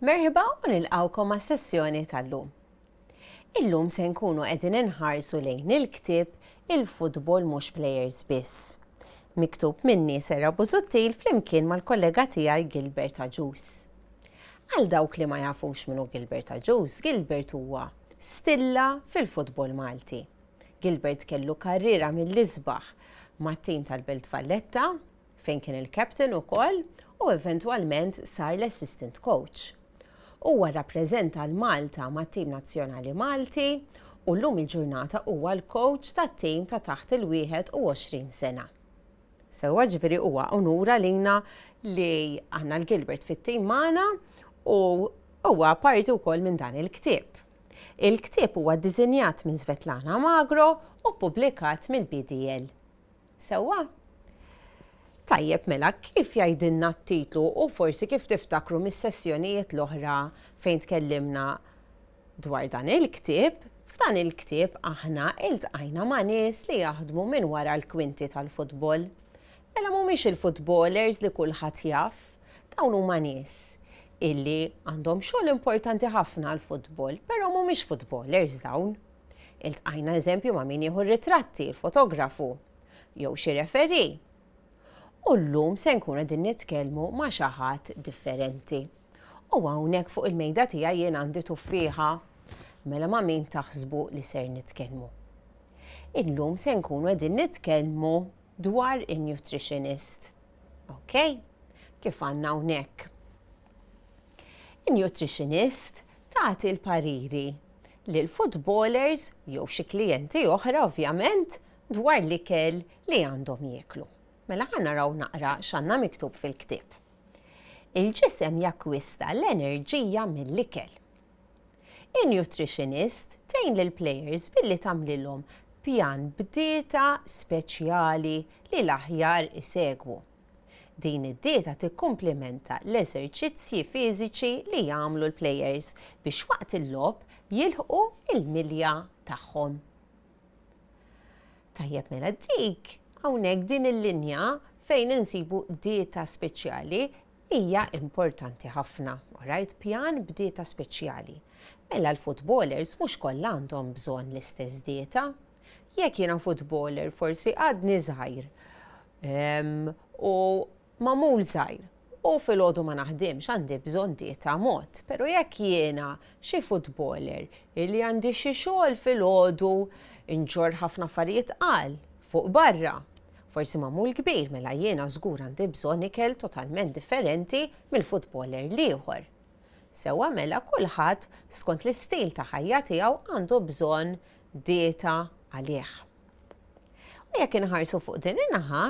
Merħba u nilqgħukom għas-sessjoni tal-lum. Illum se nkunu qegħdin inħarsu lejn il-ktieb Il-Futbol Mhux Plejers Biss. Miktub minni Sera Busuttil flimkien mal-kollega tiegħi Gilbert Agius. Għal dawk li ma jafux min hu Gilbert Agius, Gilbert huwa stilla fil-futbol Malti. Gilbert kellu karriera mill-isbaħ mat-tim tal-Belt Valletta, fejn kien il-captain ukoll u eventwalment sar l-assistant coach. Huwa rrappreżenta 'l Malta mat-tim nazzjonali Malti u llum il-ġurnata huwa l-coach tat-tim ta' taħt il-21 sena. Sewwa ġifieri huwa unur għalina li għandna l-Gilbert fit-tim magħna u huwa parti wkoll minn dan il-ktieb. Il-ktieb huwa ddisinjat minn Svetlana Magro u ppubblikat mill-BDL. Sewwa? Tajjeb mela, kif jgħidilna t-titlu u forsi kif tiftakru mis-sessjonijiet l-oħra fejn tkellimna dwar dan il-ktieb, f'dan il-ktieb aħna iltqajna ma' nies li jaħdmu minn wara l-kwinti tal-futbol. Mela mhumiex il-futbolers li kulħadd jaf, dawn huma nies illi għandhom xogħol importanti ħafna għall-futbol, però mhumiex futbolers dawn. Iltqajna eżempju ma' min jieħu r-ritratti, il-fotografu, jew xi referee. U llum se nkunu qegħdin nitkellmu ma' xi ħadd differenti. U hawnhekk fuq il-mejda tiegħi jien għandi tuffieħa. Mela ma' min taħsbu li ser nitkellmu? Illum se nkunu qegħdin nitkellmu dwar in-nutritionist. Ok? Kif għandna hawnhekk. In-nutritionist tagħti l-pariri lill-footballers jew xi klijenti oħra ovvjament dwar l-ikel li għandhom jieklu. Mela ħa naraw naqra x'għandna miktub fil-ktieb. Il-ġisem jakkwista l-enerġija mill-ikel. In-nutritionist tgħin lill-players billi tagħmlilhom pjan b'dieta speċjali li l-aħjar isegwu. Din id-dieta tikkumplimenta l-eżerċizzji fiżiċi li jagħmlu l-plejers biex waqt il-logħob jilħqu l-milja tagħhom. Tajjeb mela dik hawnhekk din il-linja fejn insibu dieta speċjali hija importanti ħafna. Alright, pjan b'dieta speċjali. Mela l-footballers mhux kollha għandhom bżonn l-istess dieta. Jekk jiena footballer forsi għadni żgħir u magħmul żgħir u filgħodu ma naħdimx għandi bżonn dieta mod. Però jekk jiena xi footballer li għandi xi xogħol filgħodu nġorr ħafna affarijiet tqal fuq barra, forsi magħmul kbir mela jiena żgur għandi bżonn ikel totalment differenti mill-footballer l-ieħor. Sewwa mela kulħadd skont l-istil ta' ħajja tiegħu għandu bżonn dieta għalih. U jekk inħarsu fuq din in-naħa,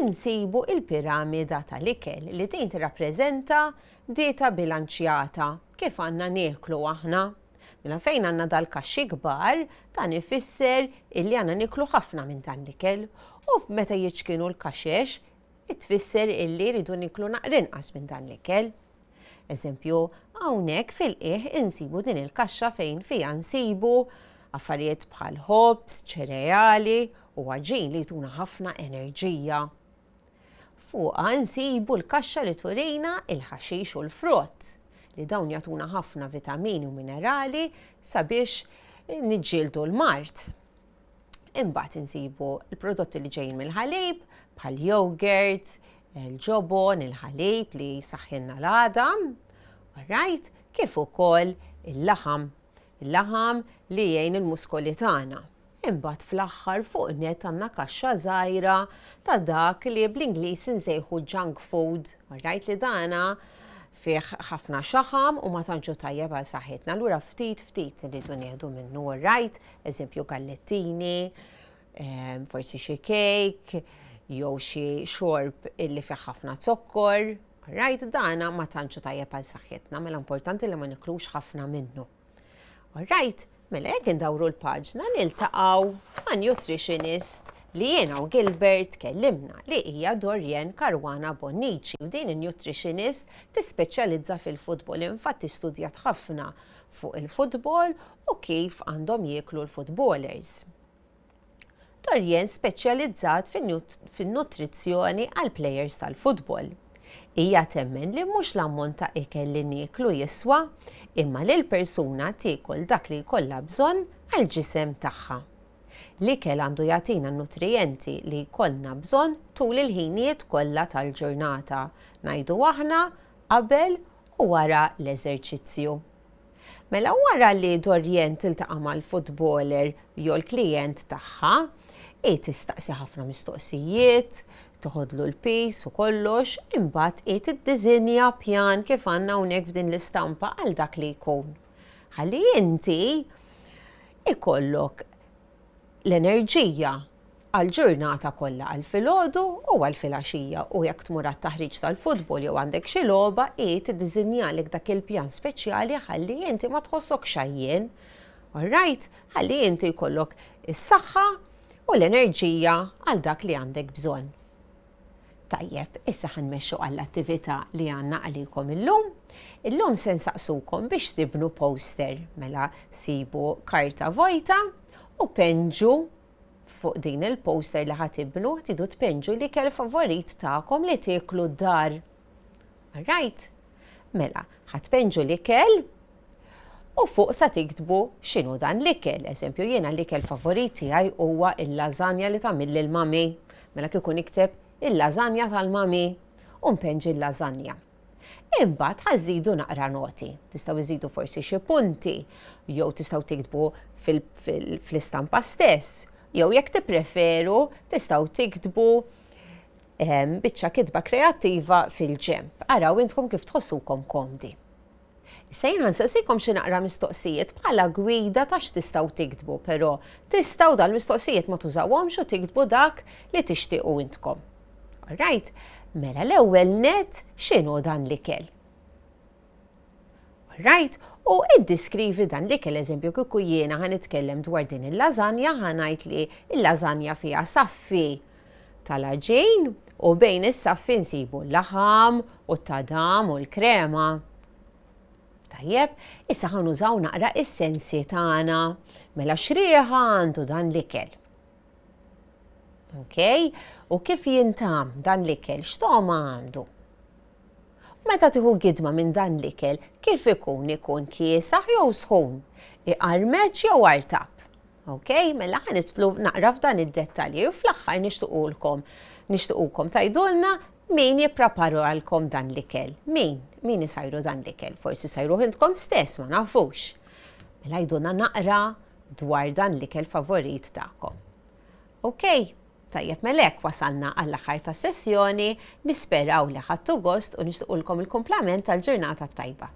insibu il-piramida tal-ikel li din tirrappreżenta dieta bilanċjata kif għandna nieklu aħna. Mela fejn għandna dal-kaxxi kbar, dan ifisser illi għandna nieklu ħafna minn dan l-ikel u meta jiċkienu l-kaxex, tfisser illi rridu nieklu naqra inqas minn dan l-ikel. Eżempju, hawnhekk fil-qiegħ insibu din il-kaxxa fejn fiha nsibu affarijiet bħal ħobż, ċereali u għaġin li jtuna ħafna enerġija. Fuqha nsibu l-kaxxa li turina il-ħaxix u l-frott li dawn jagħtuna ħafna vitamini u minerali sabiex niġġieldu l-mard. Imbagħad insibu l-prodotti li ġejjin mill-ħalib bħal yogurt, il-ġobon, il-ħalib li jsaħħilna l-għadam, alright, kif ukoll il-laħam, il-laħam li jgħin il-muskoli tagħna. Imbagħad fl-aħħar fuq net għandna kaxxa żgħira ta' dak li bl-Ingliż insejħu junk food, alright, li dana fih ħafna xaħam u ma tantx hu tajjeb għal saħħitna. Allura ftit ftit irridu nieħdu minnu, alright? Eżempju gallettini, ehm, forsi xi cake, jew xi xorb illi fih ħafna zokkor. Right, dana ma tantx hu tajjeb għal saħħitna, mela importanti li ma niklux ħafna minnu. Alright, mela jekk indawru l-paġna niltaqgħu ma' nutritionist li jiena u Gilbert kellimna li hija Dorienne Caruana Bonnici u din in-nutritionist tispeċjalizza fil-futbol, infatti studjat ħafna fuq il-futbol u kif għandhom jieklu l-futbolers. Dorienne speċjalizzat fin-nutrizzjoni għal plejers tal-futbol. Hija temmen li mhux l-ammont ta' ikel li nieklu jiswa, imma li l-persuna tiekol dak li jkollha bżonn għall-ġisem tagħha. L-ikel għandu jagħtina n-nutrijenti li jkollna bżonn tul il-ħinijiet kollha tal-ġurnata, ngħidu aħna qabel u wara l-eżerċizzju. Mela wara li Dorienne tiltaqa' mal-futboler jew l-klijent tagħha, hi tistaqsi ħafna mistoqsijiet, toħodlu l-piż u kollox, imbagħad hi tiddiżinja pjan kif għandna hawnhekk f'din l-istampa għal dak li jkun. Ħalli inti ikollok l-enerġija għall-ġurnata kollha, għal filgħodu u għal filgħaxija u jekk tmur għat-taħriġ tal-futbol jew għandek xi logħba hi tiddiżinjalek dak il-pjan speċjali ħalli inti ma tħossokx għajjien. Alright? Ħalli inti jkollok is-saħħa u l-enerġija għal dak li għandek bżonn. Tajjeb, issa ħa nmexxu għall-attività li għandna għalikom illum. Illum se nsaqsukom biex tibnu poster, mela sibu karta vojta u penġu fuq din il-poster li ħa tibnu, tidu tpenġu l-ikel favorit tagħkom li tieklu d-dar. Right? Mela, ħa tpenġu l-ikel u fuq sa tiktbu x'inhu dan l-ikel. Eżempju, jiena l-ikel favorit tiegħi huwa il-lażanja li tagħmilli l-mami. Mela kieku nikteb il-lażanja tal-mami u npenġi l-lażanja. Imbagħad ħa żidu naqra noti. Tistgħu iżidu forsi xi punti, jew tistgħu tiktbu fl-istampa stess, jew jekk tippreferu tistgħu tiktbu ehm, biċċa kitba kreattiva fil-ġemp. Araw intkom kif tħossukom komdi. Issa jien ħa nsaqsikom xi naqra mistoqsijiet bħala gwida ta' x'tistgħu tiktbu, però tistgħu dal-mistoqsijiet ma tużawhomx u tiktbu dak li tixtiequ intkom. Alright? Mela l-ewwel net x'inhu dan l-ikel? Alright? U iddiskrivi dan l-ikel, eżempju kieku jiena ħa nitkellem dwar din il-lażanja ħa ngħid li l-lażanja fiha saffi tal-għaġin u bejn is-saffi nsibu l-laħam u t-tadam u l-krema. Tajjeb, issa ħa nużaw naqra is-sensi tagħna. Mela x'riħa għandu dan l-ikel? Ok, u kif jintam dan l-ikel, x'togħma għandu? Meta tieħu gidma minn dan l-ikel, kif ikun ikun kiesaħ jew sħun? Iqarmeċ jew artab? Ok, mela ħa nidħlu naqra f'dan id-dettalji u fl-aħħar nixtuqulkom, nixtuqukom tgħidulna min jippreparalkom dan l-ikel. Min? Min isajru dan l-ikel? Forsi sajruh intkom stess, ma nafux. Mela għidulna naqra dwar dan l-ikel favorit tagħkom. Ok, tajjeb mela hekk wasalna għall-aħħar tas-sessjoni, nisperaw li ħadtu gost u nixtuqulkom il-kumplament tal-ġurnata t-tajba.